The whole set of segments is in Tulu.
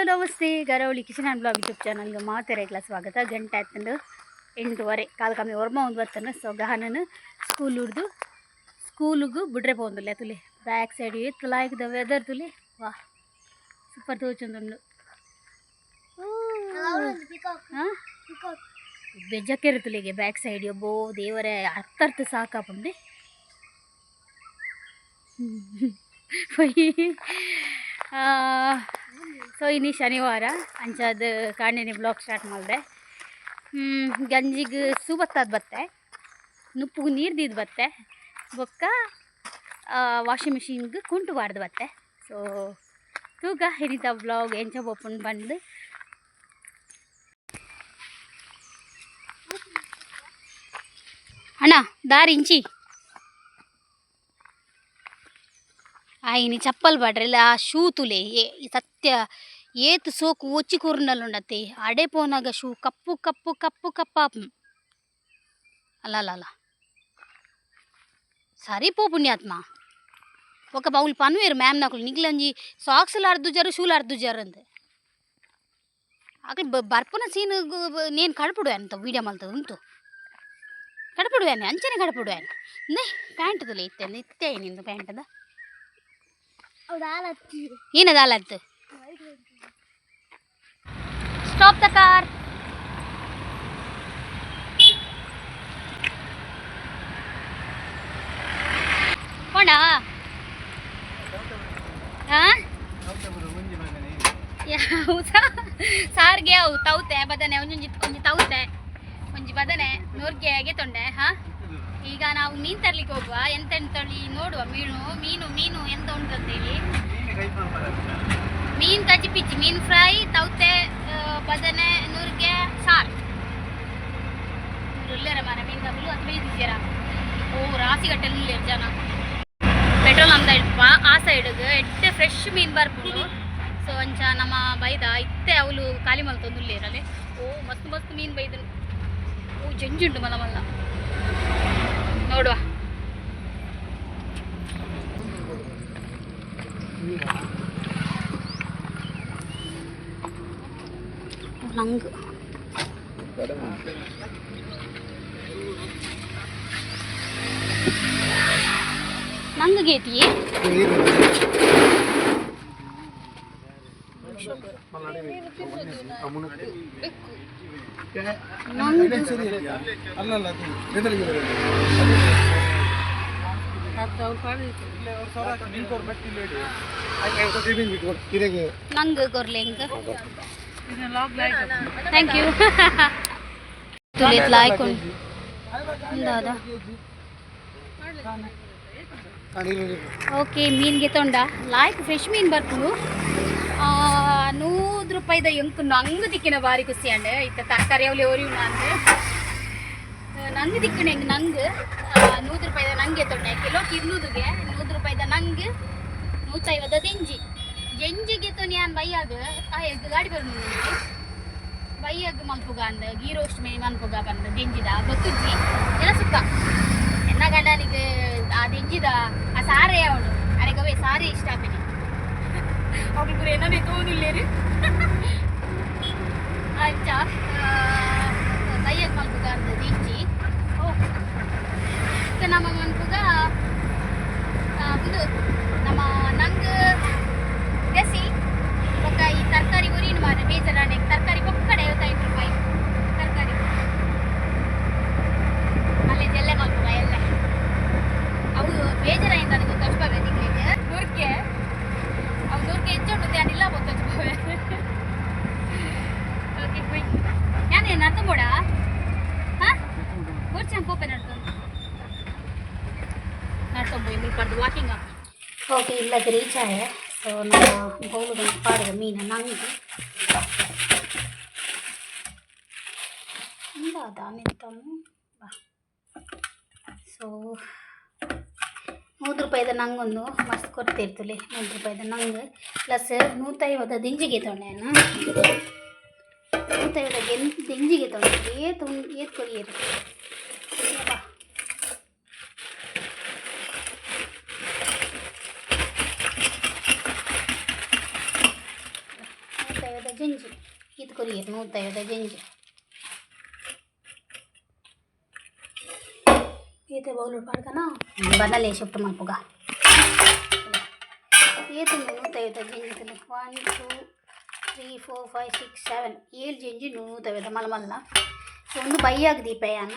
ಹಲೋ ನಮಸ್ತೆ, ಗರವಳಿ ಕಿಚನ್ ಆ್ಯಂಡ್ ಬ್ಲಾಗ್ ಯೂಟ್ಯೂಬ್ ಚಾನಲ್ಗೆ ಮಾತೆರೆಗ್ಲ ಸ್ವಾಗತ. ಗಂಟೆ ಆಯ್ತಂಡು 8:30, ಕಾಲು ಕಮ್ಮಿ ಒರ್ಮ ಒಂದು ಬರ್ತಾನೆ. ಸೊ ಗಹನನು ಸ್ಕೂಲ್ ಹುಡ್ದು ಸ್ಕೂಲಿಗೂ ಬಿಡ್ರೆ ಪೋಂದುಲ್ಲೆ. ತುಲೆ ಬ್ಯಾಕ್ ಸೈಡ್ ಏತ್ ಲಾಯ್ಕ್ the weather ತುಲೆ. ವಾ, ಸೂಪರ್ ತೋಚೊಂದುಂಡು. ಹಾಂ, ಬೆಜಕ್ಕೆರೆ ತುಲೆಗೆ ಬ್ಯಾಕ್ ಸೈಡ್. ಒಬ್ಬೋ ದೇವರೇ, ಅರ್ಥ ಅರ್ಥ ಸಾಕಾಪುಂಡೆ. ಸೊ ಇನಿ ಶನಿವಾರ ಅಂಚಾದ ಕಾಂಡೆನೆ ಬ್ಲಾಗ್ ಸ್ಟಾರ್ಟ್ ಮಾಡಿದೆ. ಗಂಜಿಗೆ ಸೂಬತ್ತಾದ ಬತ್ತೆ, ನುಪ್ಪುಗು ನೀರು ದೀದ್ ಬತ್ತೆ, ಬೊಕ್ಕ ವಾಷಿಂಗ್ ಮಿಷಿನ್ಗೆ ಕುಂಟು ಬಾರ್ದು ಬತ್ತೆ. ಸೊ ತೂಕ ಹಿರಿತ ಬ್ಲಾಗ್ ಎಂಚ ಬೋಪುಂಡು ಬಂದು. ಅಣ್ಣ, ದಾರಿ ಇಂಚಿ ಆಯಿನಿ ಚಪ್ಪಲ್ ಬಾಡ್ರೆಲ್ಲ ಆ ಶೂ ತುಲೆ. ಸತ್ಯ ಏತ್ ಸೋಕು ಒಚ್ಚಿ ಕೂರ್ನಲ್ಲುಂಡತ್ತೆ. ಅಡೆ ಪೋನಾಗ ಶೂ ಕಪ್ಪು ಕಪ್ಪು ಕಪ್ಪು ಕಪ್ಪಾಪು. ಅಲ್ಲ ಅಲ್ಲ ಅಲ್ಲ, ಸರಿ ಪೋ ಪುಣ್ಯಾತ್ಮ. ఒక ಬೌಲ್ ಪನ್ವೇರು ಮ್ಯಾಮ್ ನಕುಲು, ನಿಗ್ಲಂಜಿ ಸಾಕ್ಸ್ಲ ಅರ್ದುಜಾರು, ಶೂಲ ಅರ್ದುಜಾರು ಅಂದ್. ಅಕಲ್ ಬರ್ಪುನ ಸೀನ್ ನೇನು ಕಡ್ಪುಡುವೆ ಅಂತ ವೀಡಿಯೋ ಮಲ್ತದ ಉಂಟು. ಕಡ್ಪುಡುವೇನೆ, ಅಂಚನೆ ಕಡ್ಪುಡುವೇನೆ. ಇಂದೇ ಪ್ಯಾಂಟ್ ತುಲೆ ಇತ್ತೆ ಇತ್ತೆ ನಿಂದು ಪ್ಯಾಂಟದ ಏನದ ಅಲತ್ತು. Stop the car. ಪೋಂಡ. ಹಾಂ, ಯಾವ್ದ ಸಾರಿಗೆ? ಅವು ತೌತೆ ಬದನೆ ಒಂಜೊಂಜಿ ಒಂಜಿ ತೌತೆ, ಒಂಜಿ ಬದನೆ, ನುರ್ಗೆ ತೊಂಡೆ. ಹಾಂ, ಈಗ ನಾವು ಮೀನು ತರ್ಲಿಕ್ಕೆ ಹೋಗುವ. ಎಂತ ಎಂತಳಿ ನೋಡುವ. ಮೀನು ಮೀನು ಮೀನು ಎಂತ ಉಂಟು ಅಂತೇಳಿ. ಮೀನು ಕಜ್ಜಿ ಪಿಚ್ಚಿ, ಮೀನು ಫ್ರೈ, ತೌತೆ, ಬದನೆ, ನುರ್ಗೆ ಸಾರು. ಉಲ್ಲೇರ ಮಾರ ಮೀನು ತಗಲು ಅಥವಾ ಇದ್ದೀರಾ? ಓ, ರಾಸಿಗಟ್ಟೆ ಉಲ್ಲೇರು ಜನ. ಪೆಟ್ರೋಲ್ ಅಂದ ಇಲ್ಪ ಆ ಸೈಡ್ಗೆ ಎಟ್ಟೆ ಫ್ರೆಶ್ ಮೀನು ಬರ್ಪುಂಡು. ಸೊ ಅಂಚ ನಮ್ಮ ಬೈದ ಇತ್ತೆ ಅವಳು ಖಾಲಿ ಮಲ್ತೊಂದು ಉಲ್ಲೇರಲ್ಲಿ. ಓ, ಮಸ್ತ್ ಮಸ್ತ್ ಮೀನು ಬೈದನು. ಓ, ಜಂಜುಂಡು ಮಲ್ಲ ಮಲ್ಲ. ನೋಡುವ. ನಂಗೆ ನಂಗೆ ಗೇತಿ. ಅಲ್ಲಲ್ಲ, ನಂಗೆ ಕೊರ್ಲೆ ಹಿಂಗೆ. Thank you. ತುಳಿತ್ಲ ಆಯ್ಕೊಂಡು ಉಂದಾದ. ಓಕೆ, ಮೀನ್ಗೆ ತೊಂಡ ಲಾಯ್ಕ್ ಫ್ರೆಶ್ ಮೀನು ಬರ್ಪುಂಡು. 100 ರೂಪಾಯಿದ ಎಂಕು ನಂಗೆ ದಿಕ್ಕಿನ ಬಾರಿ ಖುಷಿ ಅಂಡ್. ಇತ್ತ ತರಕಾರಿ ಅವಲಿ ಒರಿಯುಣ ಅಂದ್ ನಂಗೆ ದಿಕ್ಕಿನ ಹೆಂಗ್ ನಂಗೆ 100 ರೂಪಾಯಿದ ನಂಗೆ ತೊಂಡೆ. ಕಿಲೋ 200ಗೆ 100 ರೂಪಾಯಿದ ನಂಗೆ, 150 ದೆಂಜಿ. ಜೆಂಜಿಗೆ ತೊನಿ ಅನ್ ಬೈಯಾಗ ಆ ಎಗ್ ಗಾಡಿ ಬರು ಬೈಯಾಗ ಮಲ್ಪುಗ ಅಂದ್, ಗೀ ರೋಸ್ಟ್ ಮೇ ಮನ್ಪುಗ ಬಂದ. ದೆಂಜಿದ ಗೊತ್ತುಜ್ಜಿ ಎಲ್ಲ ಸುಕ್ಕ. ಎನ್ನ ಗಂಡನಿಗೆ ಆ ದೆಂಜಿದ ಆ ಸಾರೇ ಅವಳು ಅರೆಗವೇ ಸಾರೇ ಇಷ್ಟ ಆಪಿನಿ. ಅವ್ರಿಗೆ ಏನನೇ ತೋನಿಲ್ಲೇರಿ. ಅಂಚ ಬೈಯಾಗ ಮಲ್ಪುಗ ಅಂದ ದೆಂಜಿ. ಓ, ಇತ್ತ ನಮ್ಮ ಮನ್ಪುಗ ಇದು ನಮ್ಮ ನಂಗೆ ಗಸಿ ಬೊಕ್ಕ ಈ ತರಕಾರಿ ಉರಿನ ಮಾರೆ ಬೇಜಾರಾಣೆ. ತರಕಾರಿ ಬೊಕ್ಕಡೆ 55 ರೂಪಾಯಿ ತರಕಾರಿ. ಅಲ್ಲೇ ಜಲ್ಲೆ ಮಲ್ಪುಗ ಎಲ್ಲ. ಅವು ಬೇಜಾರಾಯಿಂದ ನನಗೆ ತೋಚ್ಪವೆ ತಿಂಗಳಿಗೆ ನುರ್ಕೆ. ಅವು ನುರ್ಕೆ ಹೆಚ್ಚುಂಟು ಇಲ್ಲ ತೋಚ್ಪವೆ. ಓಕೆ, ಹೋಯ್. ಯಾನೇ ನಡ್ಕೊಂಬೋಡ? ಹಾಂ, ಕೂರ್ಚಿ ಪೋಪೆ. ನಡ್ಕೊಂಡು ನಡ್ಕೊಂಬೋಯ್ ಮುಲ್ಪರ್ದು ವಾಕಿಂಗ್. ಓಕೆ, ಇಲ್ಲದ ರೀಚ್ ಆಯ. ಸೊ ನಮ್ಮ ಬೌಲುದ ಪಾಡುದ ಮೀನು ನಂಗೆ ಉಂದಾದ ನಿಂತನು ಬಾ. ಸೊ 100 ರೂಪಾಯಿದ ನಂಗೊಂದು ಮಸ್ತ್ ಕೊಡ್ತಿರ್ತಲೆ. 100 ರೂಪಾಯಿದ ನಂಗೆ ಪ್ಲಸ್ 150 ದಿಂಜಿಗೆ ತೊಂಡೆ. 150 ಗೆನ್ ದಿಂಜಿಗೆ ತೊಂಡೆ. ಏತ್ ಏತ್ ಕೊರಿಯರು ಬಾ. 150. ಕೊರಿಯರ್ 150 ಜಂಜಿ ಈತೆ ಬೌಲು ಪಾಡ್ಕನ ಬನಲೆ ಶಿಫ್ಟ್ ಮಲ್ಪುಗ ಏತುಂಡು 150 ಜಂಜಿ 1 2 3 4 5 6 7 7 ಜಂಜಿ 150 ಮಲ್ಲ ಮಲ್ಲ. ಸೊ ಒಂದು ಬೈಯಾಗ ದೀಪಯಾನ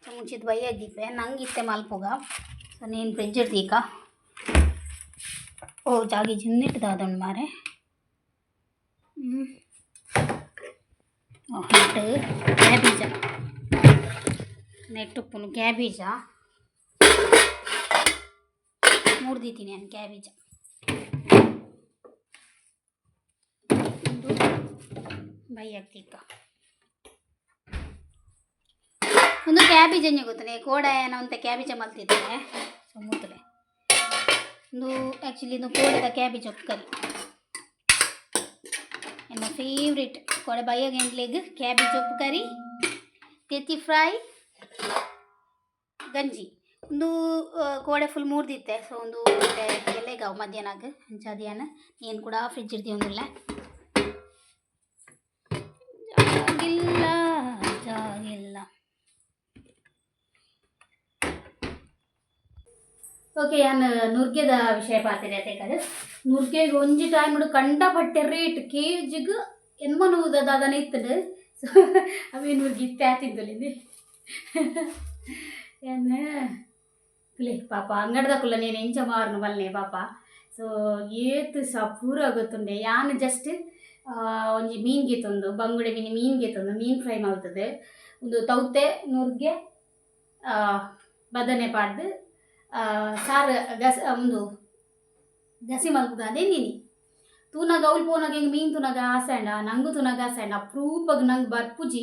ಸೊ ಮುಂಚಿದ ಬೈಯಾಗ ದೀಪೆ ನಂಗೆ ಇತ್ತೆ ಮಲ್ಪುಗ. ಸೊ నేను ಫ್ರಿಜ್ ದೀಕ ಓ ಜಾಗಿ ಜಿನ್ನಿಟ್ಟು ದಾದೊಂಡು ಮಾರೆ. ನೆಟ್ಟು ಕ್ಯಾಬೇಜ ನೆಟ್ಟುಪ್ಪುನು ಕ್ಯಾಬೇಜ ಮೂರ್ದಿದ್ದೀನಿ ನಾನು ಕ್ಯಾಬೇಜ ಒಂದು ಬೈಯಾಗ ಒಂದು ಕ್ಯಾಬೇಜ್ ಅಂಜಿ ಗೊತ್ತನೆ ಕೋಡ ಏನೋ ಅಂತ ಕ್ಯಾಬೇಜ ಮಲ್ತಿದ್ದೆ. ಸೊ ಮೂತಲೆ ಒಂದು ಆ್ಯಕ್ಚುಲಿ ಇದು ಕೋಡೆದ ಕ್ಯಾಬೇಜ್ ಒಕ್ಕರಿ ಎನ್ನ ಫೇವ್ರೇಟ್. ಕೋಡೆ ಬೈಯಾಗ ಎಂಕ್ಲೆಗ್ ಕ್ಯಾಬೇಜ್ ಉಪ್ಪು ಕರಿ, ತೆತ್ತಿ ಫ್ರೈ, ಗಂಜಿ. ಒಂದು ಕೋಡೆ ಫುಲ್ ಮೂರ್ದಿತ್ತೆ. ಸೊ ಒಂದು ಎಲ್ಲೆಗಾವು ಮಧ್ಯಾಹ್ನ ಅಂಚಾದಿಯಾನ ಏನು ಕೂಡ ಫ್ರಿಜ್ ಇರ್ತೀವೊಂದಿಲ್ಲ ಜಾಗಿಲ್ಲ ಜಾಗಿಲ್ಲ. ಓಕೆ, ಯಾನ್ ನುರ್ಗೆದ ವಿಷಯ ಪಾತಿರ ಕಡೆ. ನುರ್ಗೆಗೆ ಒಂಜಿ ಟೈಮ್ ಕಂಡಪಟ್ಟೆ ರೇಟ್, ಕೆ ಜಿಗ್ ಎನ್ಮನೂದ ದಾದನ ಇತ್ತಂಡು. ಸೊ ಅವೇ ನುರ್ಗಿ ಇತ್ತೆ ಆತಿದ್ದಲಿಂది ಏನ್ ತುಲೆ ಪಾಪ ಅಂಗಡ್ದಕುಲ್ಲ నేను ಎಂಚ ಮಾರುನು ಬಲ್ಲೆ ಪಾಪ. ಸೊ ಏತ್ ಸ ಪೂರ ಗೊತ್ತುಂಡೆ. ಯಾನ್ ಜಸ್ಟ್ ಒಂಜಿ ಮೀನ್ ಗೀತೊಂದು ಬಂಗುಡೆ ಮೀನು ಮೀನ್ ಗೀತೊಂದು ಮೀನ್ ಫ್ರೈ ಮಲ್ತದೆ. ಒಂದು ತೌತೆ ನುರ್ಗೆ ಬದನೆ ಪಾಡ್ದು ಸಾರು ಗಸ ಒಂದು ಗಸಿ ಮಲ್ಪುಗಾದೆ. ನೀನಿ ತೂನಗ ಅವ್ಲು ಪೋನಾಗ ಹಿಂಗೆ ಮೀನು ತೂನಗ ಆಸೆ ಅಂಡ, ನಂಗು ತೂನಗ ಆಸೆ ಅಂಡ. ಅಪ್ರೂಪಗ್ ನಂಗೆ ಬರ್ಪುಜಿ.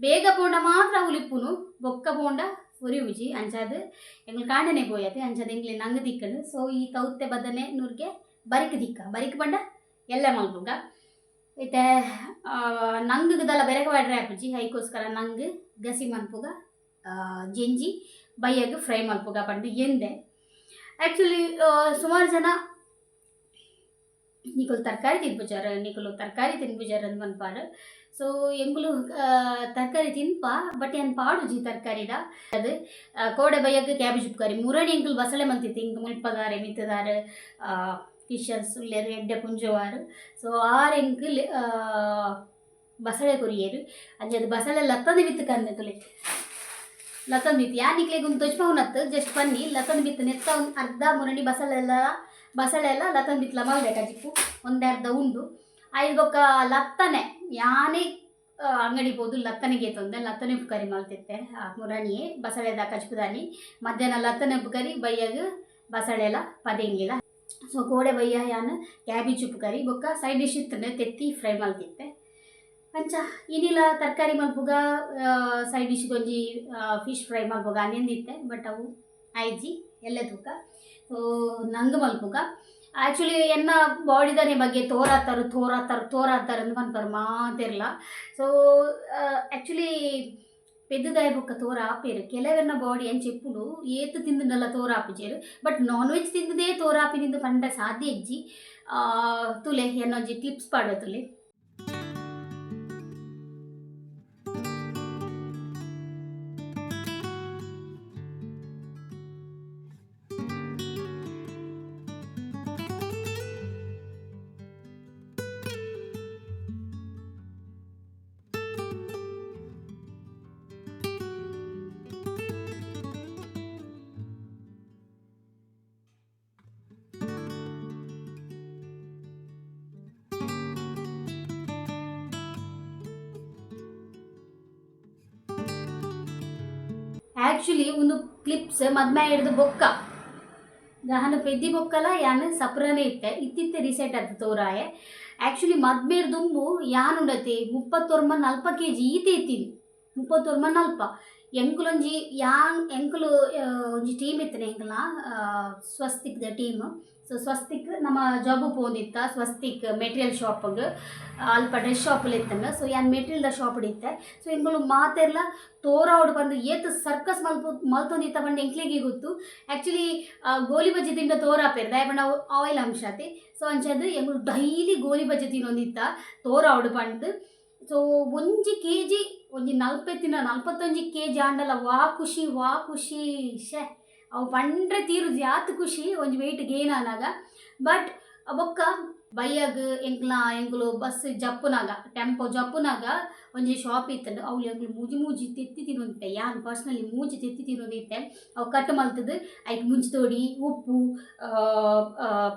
ಬೇಗ ಪೋಂಡ ಮಾತ್ರ ಉಲಿಪ್ಪುನು, ಬೊಕ್ಕ ಪೋಂಡ ಉರಿವುಜಿ. ಅಂಚಾದ್ ಎಂಗ್ಲು ಕಾಂಡನೆ ಪೋಯತೆ, ಅಂಚಾದ್ ಎಂಗ್ಲೆ ನಂಗೆ ದಿಕ್ಕನು. ಸೊ ಈ ತೌತೆ ಬದನೆ ನುರ್ಗೆ ಬರಿಕ್ ದಿಕ್ಕ ಬರಿಕ್ ಪಂಡ ಎಲ್ಲ ಮಲ್ಪುಗ. ಇತ್ತೆ ನಂಗುದಲ್ಲ ಬೆರಕ ಬಾಡ್ರೆ ಆಪುಜಿ. ಐಕೋಸ್ಕರ ನಂಗೆ ಗಸಿ ಮನ್ಪುಗ, ಜೆಂಜಿ ಬೈಯಾಗ ಫ್ರೈ ಮಲ್ಪುಗ ಪಂದು ಎಂದೆ. ಆ್ಯಕ್ಚುಲಿ ಸುಮಾರು ಜನ ನಿಕುಲು ತರಕಾರಿ ತಿನ್ಪುಜಾರ್, ನಿಕುಲು ತರಕಾರಿ ತಿನ್ಪುಜಾರ್ ಅಂದ್ ಪನ್ಪಾರ್. ಸೊ ಎಂಕುಲು ತರಕಾರಿ ತಿನ್ಪ, ಬಟ್ ಏನ್ ಪಾಡುಜಿ ತರಕಾರಿದ. ಅದು ಕೋಡೆ ಬೈಯಗ್ ಕ್ಯಾಬೇಜ್ ಉಪ್ಕಾರಿ ಮುರಣಿ ಎಂಕುಲು ಬಸಳೆ ಮಲ್ತಿತ್ತು. ಇಂಕ್ ಮುಲ್ಪದಾರೆ ಮಿತ್ತದಾರ್ ಕಿಶನ್ಸ್ ಉಲ್ಲೆರ್ ಎಡ್ಡೆ ಪುಂಜವಾರ್. ಸೊ ಆರ್ ಎಂಕುಲ್ ಬಸಳೆ ಕೊರಿಯೆರ್. ಅಂಚ ಬಸಳೆ ಲತ್ತಂದೆ ಬಿತ್ತು ಕಂದೆ ತುಲೆ ಲತನ್ ಬಿತ್ತು. ಯಾ ನಿಕ್ಲೆಗ್ ಒಂದು ತೊಜ್ಪಾವುನತ್ತು ಜಸ್ಟ್ ಬನ್ನಿ. ಲತನ್ ಬಿತ್ತು ನೆತ್ತ ಒಂದು ಅರ್ಧ ಮುರಣಿ ಬಸಳೆಲ್ಲ ಬಸಳೆ ಎಲ್ಲ ಲತನ್ ಬಿತ್ತಲ ಮಲ್ದೆ ಕಜಿಪು ಒಂದೇ ಅರ್ಧ ಉಂಡು. ಐದು ಬೊಕ್ಕ ಲತ್ತನೆ ಯಾನೇ ಅಂಗಡಿ ಪೋದು ಲತ್ತನೆಗೆ ತೊಂದೆ ಲತ್ತನೆ ಉಪ್ಪು ಕರಿ ಮಲ್ತಿತ್ತೆ. ಆ ಮುರಣಿಯೇ ಬಸಳೆದ ಕಜ್ಪುದಾನಿ ಮಧ್ಯಾಹ್ನ ಲತ್ತನೆ ಉಪ್ಪು ಕರಿ, ಬಯ್ಯಾಗ ಬಸಳೆ ಎಲ್ಲ ಪದೆಂಗಿಲ್ಲ. ಸೊ ಕೋಡೆ ಬಯ್ಯ ಯಾನ್ ಕ್ಯಾಬೇಜ್ ಉಪ್ಪು ಕರಿ ಬೊಕ್ಕ ಸೈಡ್ ಡಿಶ್ ಇತ್ತಂಡೆ ತೆತ್ತಿ ಫ್ರೈ ಮಲ್ತಿತ್ತೆ. ಅಂಚ ಇನಿಲ ತರಕಾರಿ ಮಲ್ಪುಗ, ಸೈಡ್ ಡಿಶ್ ಒಂಜಿ ಫಿಶ್ ಫ್ರೈ ಮಲ್ಪುಗ ಅಂದೆಂದಿತ್ತೆ. ಬಟ್ ಅವು ಆಯ್ಜಿ ಎಲ್ಲ ತೂಕ. ಸೊ ನಂಗೆ ಮಲ್ಪುಗ ಆ್ಯಕ್ಚುಲಿ ಎನ್ನ ಬಾಡಿದನೆ ಬಗ್ಗೆ ತೋರಾತಾರು ತೋರಾತಾರು ತೋರಾತಾರು ಅಂದ್ ಪನ್ಪರ್ ಮಾತೆರ್ಲ. ಸೊ ಆ್ಯಕ್ಚುಲಿ ಪೆದ್ದುದಾಯ ಬೊಕ್ಕ ತೋರ ಆಪೇರು ಕೆಲವೆರ್ನ ಬಾಡಿ ಅಂಚ ಇಪ್ಪುಂಡು, ಏತ್ ತಿಂದುಂಡಲ ತೋರ ಆಪುಜೆರ್. ಬಟ್ ನಾನ್ ವೆಜ್ ತಿಂದುದೇ ತೋರ ಆಪಿನಿಂದು ಪಂಡ ಸಾಧ್ಯ ಇಜ್ಜಿ. ತುಲೆ ಎನ್ನೊಂಜಿ ಕ್ಲಿಪ್ಸ್ ಪಾಡುವ ತುಲೆ. ಆ್ಯಕ್ಚುಲಿ ಒಂದು ಕ್ಲಿಪ್ಸ್ ಮದ್ಮೆ ಹಿಡ್ದು ಬೊಕ್ಕ ದಾಹನ ಪೆದ್ದಿ ಬೊಕ್ಕಲ ಯಾನ್ ಸಪ್ರನೇ ಇತ್ತೆ ಇತ್ತಿತ್ತೆ ರೀಸೆಂಟ್ ಅದು ತೋರಾಯೆ. ಆ್ಯಕ್ಚುಲಿ ಮದ್ಮೇರ್ ದುಂಬು ಯಾನ್ ಉಂಡತಿ 39 ನಲ್ಪ ಕೆ ಜಿ ಈತೆ ಇತ್ತೀನಿ, 39 ನಲ್ಪ. ಎಂಕುಲೊಂಜಿ ಯಾನ್ ಎಂಕುಲು ಒಂಜಿ ಟೀಮ್ ಇತ್ತನೆ ಎಂಕಲ್ನ Swastik the team. So Swastik ನಮ್ಮ ಜಾಬ್ ಪೋಂದಿತ್ತ ಸ್ವಸ್ತಿಕ್ ಮೆಟೀರಿಯಲ್ ಶಾಪ್ಗ್ ಅಲ್ಪ ಡ್ರೆಸ್ ಶಾಪಲ್ಲಿ ಇತ್ತಂಡ. ಸೊ ಯಾನ್ ಮೆಟೀರಿಯಲ್ the shop ಇತ್ತೆ. ಸೊ ಎಂಕುಲು ಮಾತೆರ್ಲ ತೋರಾವಡು ಬಂದು ಏತ್ ಸರ್ಕಸ್ ಮಲ್ಪು ಮಲ್ತೊಂದಿತ್ತ ಪಂಡ ಎಂಕ್ಲೆಗೆ ಗೊತ್ತು. ಆ್ಯಕ್ಚುಲಿ ಗೋಲಿ ಬಜ್ಜಿ ತಿಂಡ ತೋರಾಪೇರು ದಾಯ ಪಂಡ ಆಯಿಲ್ ಅಂಶ ಆತಿ. ಸೊ ಅಂಚಾದ್ ಎಂಕುಲು ಡೈಲಿ ಗೋಲಿ ಬಜ್ಜಿ ತಿನ್ನೊಂದಿತ್ತ ತೋರಾವಡು ಪಂಡ್. ಸೊ ಒಂಜಿ ಕೆ ಜಿ ಒಂಜಿ ನಲ್ಪೆತ್ತಿನ 41 ಕೆ ಜಿ ಆಂಡಲ ವಾ ಖುಷಿ ವಾ ಖುಷಿ ಶೇ ಅವು ಪಂಡ್ರೆ ತೀರುಜಿ ಆತ್ ಖುಷಿ ಒಂಜಿ ವೆಯ್ಟ್ ಗೇನ್ ಆನಾಗ. ಬಟ್ ಬೊಕ್ಕ ಬಯ್ಯಗ್ ಎಂಕ್ಲ ಎಂಕುಲು ಬಸ್ ಜಪ್ಪುನಾಗ ಟೆಂಪೋ ಜಪ್ಪುನಾಗ ಒಂಜಿ ಶಾಪ್ ಇತ್ತಂಡು ಅವು ಎಂಕುಲು ಮೂಜಿ ಮೂಜಿ ತೆತ್ತಿ ತಿನ್ನೊಂದಿತ್ತೆ. ಯಾನ್ ಪರ್ಸ್ನಲಿ ಮೂಜಿ ತೆತ್ತಿ ತಿನ್ನೊಂದಿತ್ತೆ. ಅವು ಕಟ್ ಮಲ್ತದು ಐಕ್ ಮುಂಚಿ ತೋಡಿ ಉಪ್ಪು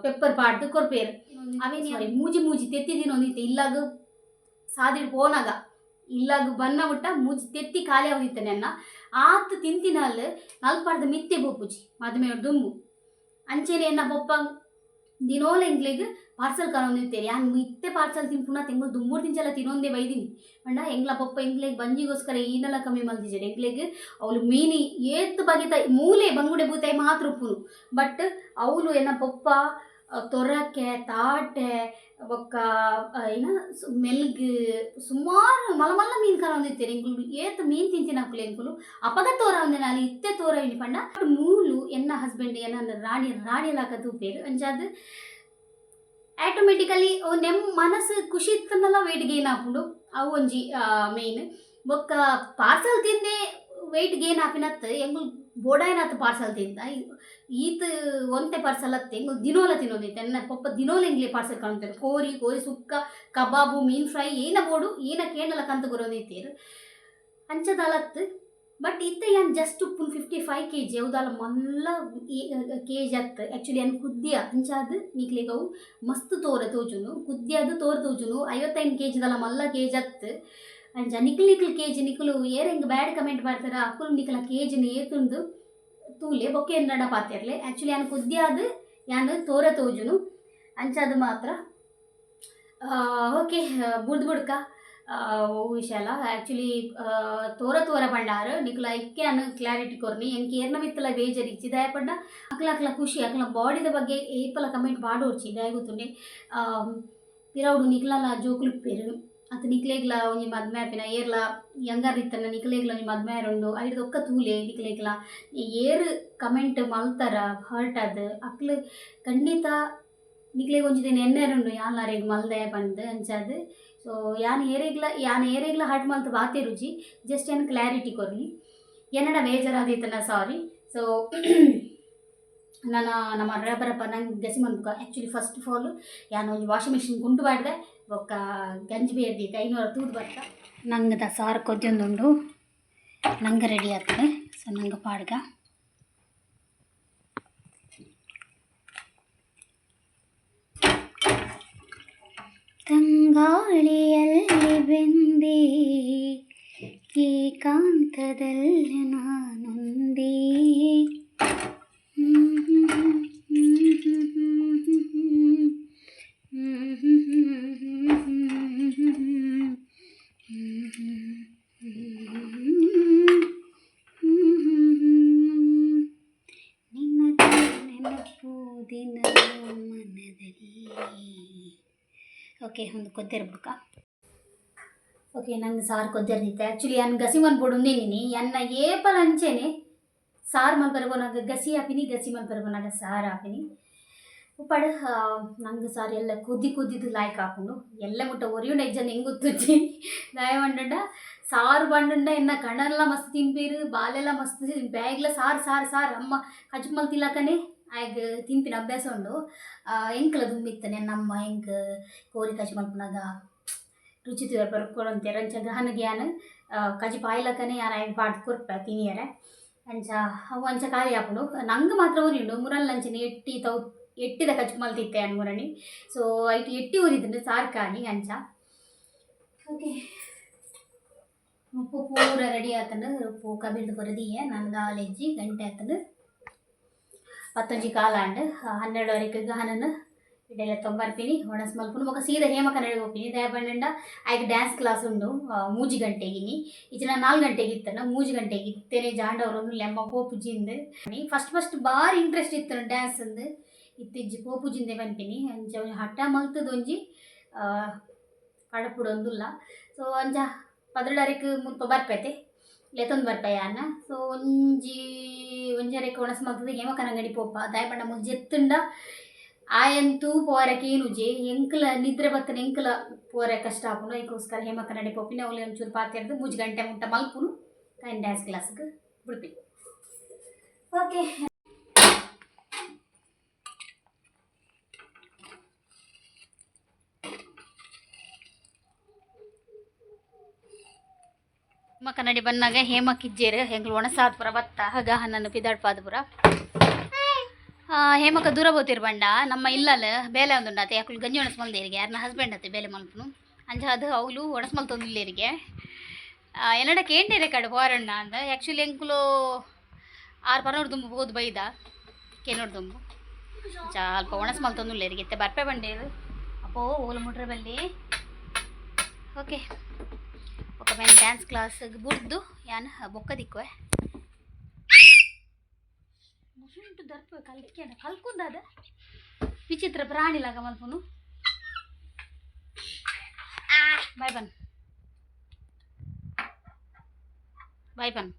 ಪೆಪ್ಪರ್ ಪಾಡ್ದು ಕೊರ್ಪೇರು. ಅವೇನು ಸಾರಿ ಮೂಜಿ ಮೂಜಿ ತೆತ್ತಿ ತಿನ್ನೊಂದಿತ್ತೆ. ಇಲ್ಲಾಗ ಸಾದಿಡ್ ಪೋನಾಗ ಇಲ್ಲಾಗ ಬನ್ನ ಮುಟ್ಟ ಮೂಜಿ ತೆತ್ತಿ ಖಾಲಿ ಆವದಿತ್ತೆ ನೆನ್ನ ಆತ್ ತಿಂತಿನಲ್ ನಲ್ಪಾಡ್ದ ಮಿತ್ತೆ ಬೋಪುಜಿ ಮದುಮೆ ದುಂಬು. ಅಂಚೆನೆ ಎನ್ನ ಪೊಪ್ಪ ದಿನೋಲ ಎಂಕ್ಲೆಗ್ ಪಾರ್ಸಲ್ ಕನೊಂದಿತ್ತೇರಿ. ಯಾನ್ ಇತ್ತೆ ಪಾರ್ಸಲ್ ತಿನ್ಪುನ ತೆಂಗುಲು ದುಂಬುರ್ ತಿಂಚಲ ತಿನ್ನೊಂದೇ ಬೈದಿನಿ. ಪಂಡ ಎಂಗ್ಲ ಪೊಪ್ಪ ಎಂಕ್ಲೆಗ್ ಬಂಜಿಗೋಸ್ಕರ ಈನಲ ಕಮ್ಮಿ ಮಲ್ತಿಜೆರ್. ಎಂಕ್ಲೆಗ್ ಅವ್ಲು ಮೀನಿ ಏತ್ ಬಗೆತ ಮೂಲೆ ಬಂಗುಡೆ ಬೂತಾಯಿ ಮಾತ್ರ ಉಪ್ಪುನು. ಬಟ್ ಅವ್ಲು ಎನ್ನ ಪೊಪ್ಪ ತೊರಕೆ ತಾಟೆ ಬೊಕ್ಕ ಏನ ಮೆಲ್ಗ್ ಸುಮಾರು ಮಲ್ಲ ಮಲ್ಲ ಮೀನು ಕನೊಂದಿತ್ತೇರಿ. ಎಂಕುಲು ಏತ್ ಮೀನು ತಿಂತಿನಕುಲು ಎಂಕುಲು ಅಪಗ ತೋರಾವಂದಿನ ಇತ್ತೆ ತೋರವಿನಿ. ಪಂಡ ಮೂಲು ಎನ್ನ ಹಸ್ಬೆಂಡ್ ಎನ್ನ ರಾಣಿ ರಾಣಿ ಲಾಕ ತೂಪೇರು. ಅಂಚಾದ್ ಆಟೋಮೆಟಿಕಲಿ ಅವು ನೆಮ್ ಮನಸ್ಸು ಖುಷಿ ಇತ್ತಂದಲ ವೆಯ್ಟ್ ಗೇನ್ ಆಪುಂಡು. ಅವು ಒಂಜಿ ಮೇನ್. ಬೊಕ್ಕ ಪಾರ್ಸಲ್ ತಿಂದೆ ವೆಯ್ಟ್ ಗೇನ್ ಆಪಿನತ್ ಎಂಕುಲು ಬೋಡಾಯಿನಾತ್ ಪಾರ್ಸಲ್ ತಿಂದ ಈತ್ ಒಂತೆ ಪಾರ್ಸಲ್ ಅತ್ತೆ ಎಂಕುಲು ದಿನೋಲ ತಿನ್ನೊಂದಿತ್ತೆ. ಎನ್ನ ಪೊಪ್ಪ ದಿನೋಲ ಎಂಕ್ಲೆ ಪಾರ್ಸಲ್ ಕಾಣುತ್ತಾರೆ. ಕೋರಿ ಕೋರಿ ಸುಕ್ಕ ಕಬಾಬು ಮೀನ್ ಫ್ರೈ ಏನ ಬೋಡು ಏನ ಕೇಂಡಲ ಕಂತು ಕೊರೊಂದಿತ್ತೇರು ಅಂಚದಾಲತ್ತು. ಬಟ್ ಇತ್ತೆ ಯಾನ್ ಜಸ್ಟ್ ಉಪ್ಪುನು 55 ಕೆ ಜಿ ಅವುದಾಲ ಮಲ್ಲ ಕೆ ಜಿ ಅತ್ತು. ಆ್ಯಕ್ಚುಲಿ ಯಾನ್ ಕುದ್ದಿಯ ಅಂಚಾದ್ ನಿಕ್ಲೆಗ್ ಅವು ಮಸ್ತ್ ತೋರೆ ತೋಜುನು ಕುದ್ದಿಯಾದ್ ತೋರ್ ತೋಜುನು 55 ಕೆ ಜಿದಲ ಮಲ್ಲ ಕೆ ಜಿ ಅತ್ತು. ಅಂಚ ನಿಕ್ಲ್ ನಿಕ್ಲ್ ಕೆ ಜಿ ನಿಕುಲು ಏರ್ ಎಂಕ್ ಬ್ಯಾಡ್ ಕಮೆಂಟ್ ಮಾಡ್ತಾರ ಅಕುಲು ನಿಕಲ ಕೆ ಜಿನ ಏತುಂದು ತೂಲೆ ಬೊಕ್ಕ ಎನ್ನಡ ಪಾತೆರ್ಲೆ. ಆ್ಯಕ್ಚುಲಿ ಯಾನ್ ಕುದ್ದಿಯಾದ್ ಯಾನ್ ತೋರೆ ತೋಜುನು ಅಂಚಾದ್ ಮಾತ್ರ. ಓಕೆ ಬುಡ್ದು ಬುಡ್ಕ ವಿಷಯ ಆ್ಯಕ್ಚುಲಿ ತೋರ ತೋರ ಪಂಡಾರು ನಿಕುಲ ಐಕ್ಕೆ ಅನ್ನು ಕ್ಲಾರಿಟಿ ಕೊರ್ನಿ ಎಂಕ್ ಏರ್ನ ಮಿತ್ತಲ ಬೇಜಾರ್ ಇಜ್ಜಿ. ದಾಯೆ ಪಂಡ ಅಕ್ಲ ಅಕ್ಲ ಖುಷಿ ಅಕ್ಲ ಬಾಡಿದ ಬಗ್ಗೆ ಏಪಲ ಕಮೆಂಟ್ ಮಾಡೋರ್ಚಿ. ದಾಯೆ ಗೊತ್ತುಂಡೆ ಪಿರವುಡು ನಿಕ್ಲಲ ಜೋಕುಲು ಉಪ್ಪೇರು ಅತ್ ನಿಕ್ಲೆಗ್ಲ ಒಂಜಿ ಮದ್ಮೆ ಆಪಿನ ಏರ್ಲ ಯಂಗರ್ ಇತ್ತನ ನಿಕ್ಲೆಗ್ಲ ಒಂಜಿ ಮದ್ಮೆ ಆರುಂಡು ಐಡ್ದ್ ಒಕ್ಕ ತೂಲೆ ನಿಕ್ಲೆಗ್ಲ ಏರ್ ಕಮೆಂಟ್ ಮಲ್ತಾರ ಹರ್ಟ್ ಆದ್ ಅಕ್ಲು ಖಂಡಿತ ನಿಕ್ಲೆಗ್ ಒಂಜಿ ದಿನ ಎನ್ನೆರುಂಡು ಯಾನ್ಲ ಅರೆಗ್ ಮಲ್ದೆ ಪಂದ್ ಅಂಚಾದ್. ಸೊ ಯಾನ್ ಏರೆಗ್ಲ ಹರ್ಟ್ ಮಲ್ತ್ ಬಾತೆರುಜಿ ಜಸ್ಟ್ ಯಾನ್ ಕ್ಲಾರಿಟಿ ಕೊರ್ನಿ. ಎನ್ನಡ ಬೇಜಾರಾದಿತ್ತನ ಸಾರಿ. ಸೊ ನಾನು ನಮ್ಮ ರಬರಪ್ಪ ನಂಗೆ ಗಸಿ ಮನ್ಪುಕ ಆ್ಯಕ್ಚುಲಿ ಫಸ್ಟ್ ಆಫ್ ಆಲ್ ಯಾನ್ ಒಂಜಿ ವಾಷಿಂಗ್ ಮಿಷಿನ್ ಗುಂಡು ಪಾಡ್ದೆ ಬೊಕ್ಕ ಗಂಜಿ ಬೇರ್ದಿತ್ತೆ 500 ತೂದು ಬರ್ತ. ನಂಗದ ಸಾರು ಕೊದ್ಯೊಂದುಂಡು ನಂಗೆ ರೆಡಿ ಆಗ್ತದೆ. ಸೊ ನಂಗೆ ಪಾಡ್ಗ ತಂಗಾಳಿಯಲ್ಲಿ ಬೆಂದೆ ಏಕಾಂತದಲ್ಲಿ ನಾನೊಂದೇ. ನಿನ್ನದೇ ನೆನಪು ದಿನವೂ ಮನದಲ್ಲಿ. ಓಕೆ ಒಂದು ಕೊದ್ದೆರ್ ಬುಡ್ಕ. ಓಕೆ ನಂಗೆ ಸಾರು ಕೊದ್ದೆರ್ದಿತ್ತೆ. ಆ್ಯಕ್ಚುಲಿ ಯಾನ್ ಗಸಿ ಮನ್ಪೊಡು ಉಂದೆನಿನಿ ಎನ್ನ ಏಪಲ ಅಂಚೆನೆ ಸಾರು ಮಲ್ಪರೆ ಪೋನಾಗ ಗಸಿ ಆಪಿನಿ ಗಸಿ ಮಲ್ಪರೆ ಪೋನಾಗ ಸಾರು ಆಪಿನಿ. ಉಪ್ಪಡ್ ನಂಗೆ ಸಾರು ಎಲ್ಲ ಕುದಿ ಕುದಿದು ಲಾಯ್ಕ್ ಆಪುಂಡು. ಎಲ್ಲ ಮುಟ್ಟ ಒರಿಯುಂಡ ಇಜ್ಜಂದ್ ಎಂಕ್ ಗೊತ್ತುಜ್ಜಿ. ದಾಯೆ ಪಂಡಂಡ ಸಾರು ಪಂಡಂಡ ಎನ್ನ ಕಣ್ಣೆಲ್ಲ ಮಸ್ತ್ ತಿನ್ಪೇರು ಬಾಲೆಲ್ಲ ಮಸ್ತ್ ಬ್ಯಾಗ್ಲ ಸಾರು ಸಾರು ಸಾರು ಅಮ್ಮ ಕಜ್ಜು ಮಲ್ತಿಲ್ಲಕನೆ ಆಯ್ಗ್ ತಿನ್ಪಿನ ಅಭ್ಯಾಸ ಉಂಡು. ಎಂಕ್ಲ ದುಂಬಿತ್ತನೆ ನಮ್ಮ ಎಂಕ್ ಕೋರಿ ಕಜ್ಜು ಮಲ್ಪುನಗ ರುಚಿ ತೂಯರೆ ಕೊರೊಂತೆರ್. ಅಂಚ ಗಹನಗ್ ಯಾನ್ ಕಜ್ಜಿ ಪಾಯ್ಲಕನೆ ಯಾನ್ ಆಯ್ಗ್ ಪಾಡ್ದ್ ಕೊರ್ಪೆ ತಿನಿಯರೆ. ಅಂಚ ಅವು ಅಂಚ ಖಾಲಿ ಆಪುಂಡು. ನಂಗ್ ಮಾತ್ರ ಒರಿಯುಂಡು ಮುರಲ್ ಅಂಚನೆ ಎಟ್ಟಿ ತೌ ಎಟ್ಟಿದ ಕಜ್ಜು ಮಲ್ತಿತ್ತೆ ಯಾನ್ ಮುರಣಿ. ಸೊ ಐಟ್ ಎಟ್ಟಿ ಒರಿದುಂಡು ಸಾರು ಖಾಲಿ ಅಂಚ. ಓಕೆ ಉಪ್ಪು ಪೂರ ರೆಡಿ ಆತಂಡು. ಉಪ್ಪು ಕಬಿರ್ದು ಕೊರದಿಯೆ ನಾನು ದಾಲೆಜ್ಜಿ ಗಂಟೆ ಆತಂಡು 10:15 ಆಂಡ್ 12:30 ಗಹನನ್ ಇಡೆಲ್ಲ ತೊಂಬರ್ಪಿನಿ ಒಣಸ್ ಮಲ್ಪುನು ಬೊಕ ಸೀದಾ ಹೇಮ ಕನ್ನಡ ಹೋಗ್ತೀನಿ. ದಾಯೆ ಪಂಡಂಡ ಆಯ್ಕ್ ಡ್ಯಾನ್ಸ್ ಕ್ಲಾಸ್ ಉಂಡು 3 ಗಂಟೆಗಿನಿ ಇಜ್ಜಿನ 4 ಗಂಟೆಗೆ ಇತ್ತನ 3 ಗಂಟೆಗೆ ಇತ್ತೇನೆ ಜಾಂಡವ್ರು ಒಂದು ಲೆಮ್ಮ ಪೋಪುಜಿಂದ್. ಫಸ್ಟ್ ಫಸ್ಟ್ ಬಾರಿ ಇಂಟ್ರೆಸ್ಟ್ ಇತ್ತು ಡ್ಯಾನ್ಸ್ ಅಂದ್ ಇತ್ತಿಜ್ಜಿ ಪೋಪುಜಿಂದೆ ಪನ್ಪಿನಿ. ಅಂಚ ಒಂಜಿ ಹಠ ಮಲ್ತದ ಒಂಜಿ ಕಡಪುಡೊಂದುಲ್ಲ. ಸೊ ಅಂಚ 12:30 ಮುಲ್ಪ ಬರ್ಪೈತೆ ಲೆತೊಂದು ಬರ್ಪೆ ಯಾನ್. ಸೊ ಒಂಜಿ ಒಂಜರೆಕ್ ಒಣಸ್ ಮಲ್ತದ ಹೇಮಕನಂಗಡಿ ಪೋಪ. ದಾಯೆ ಪಂಡ ಮುಲ್ಪ ಜೆತ್ತುಂಡ ಆಯಂತೂ ಪೋರೆ ಕೇನುಜಿ ಎಂಕ್ಲ ನಿದ್ರೆ ಬತ್ತನ ಎಂಕ್ಲ ಪೋರೆ ಕಷ್ಟ ಆಪುಂಡು. ಐಕೋಸ್ಕರ ಹೇಮಕ್ಕ ನಡೆ ಪೋಪಿನ ಅವ್ಲು ಒಂಚೂರು ಪಾತೆರ್ದು 3 ಗಂಟೆ ಮುಟ್ಟ ಮಲ್ಪುನು ಕಾಯಿನ್ ಡ್ಯಾನ್ಸ್ ಕ್ಲಾಸ್ಗೆ ಬಿಡ್ಪಿ. ಓಕೆ, ಹೇಮ ಕನ್ನಡಿ ಬಂದಾಗ ಹೇಮ ಕಿಜ್ಜೇರು ಹೆಂಗ್ಲು ಒಣಸಾದ್ಪುರ ಬತ್ತ ಗಹನನ್ನು ಪಿದಾಡ್ಪಾದಪುರ. ಹೇಮಕ್ಕ ದೂರ ಬೋತಿರ್ ಬಂಡ ನಮ್ಮ ಇಲ್ಲಲ್ ಬೇಲೆ ಒಂದುಂಡಾತೆ. ಅಕುಲು ಗಂಜಿ ಒಣಸ್ ಮಲ್ದೇರಿಗೆ, ಯಾರನ್ನ ಹಸ್ಬೆಂಡ್ ಅತ್ತೆ ಬೇಲೆ ಮಲ್ಪುನು. ಅಂಚ ಅದು ಅವಳು ಒಣಸ್ ಮಲ್ತೊಂದಿಲ್ಲೇರಿಗೆ. ಎನ್ನಡ ಕೇಂಡೇರೆ ಕಡೆ ಪೋರಣ್ಣ ಅಂದ. ಆ್ಯಕ್ಚುಲಿ ಎಂಕುಲು ಆರು ಪನೋರು ದುಂಬು ಬೋದು ಬೈದ ಕೇನೋಡು ದುಂಬು. ಅಂಚ ಅಲ್ಪ ಒಣಸ್ ಮಲ್ತೊಂದುಲ್ಲೇರಿಗೆ ಇತ್ತೆ ಬರ್ಪೆ ಬಂಡೇರು. ಅಪ್ಪೋ ಓಲು ಮುಟ್ರೆ ಬಲ್ಲಿ. ಓಕೆ, ఒక మేము ಡ್ಯಾನ್ಸ್ ಕ್ಲಾಸ್ ಬುಡ್ದು ಯಾನ್ ಬೊಕ್ಕ ದಿಕ್ಕುವೆ. ಮುಸುಂಟು ದರ್ಪು ಕಲ್ಕ್ಯಾನ ಕಲ್ಕುಂದಾದ ವಿಚಿತ್ರ ಪ್ರಾಣಿ ಲಾಗ ಮಲ್ಪುನು. ಬಾಯ್ ಬನ್, ಬಾಯ್ ಬನ್.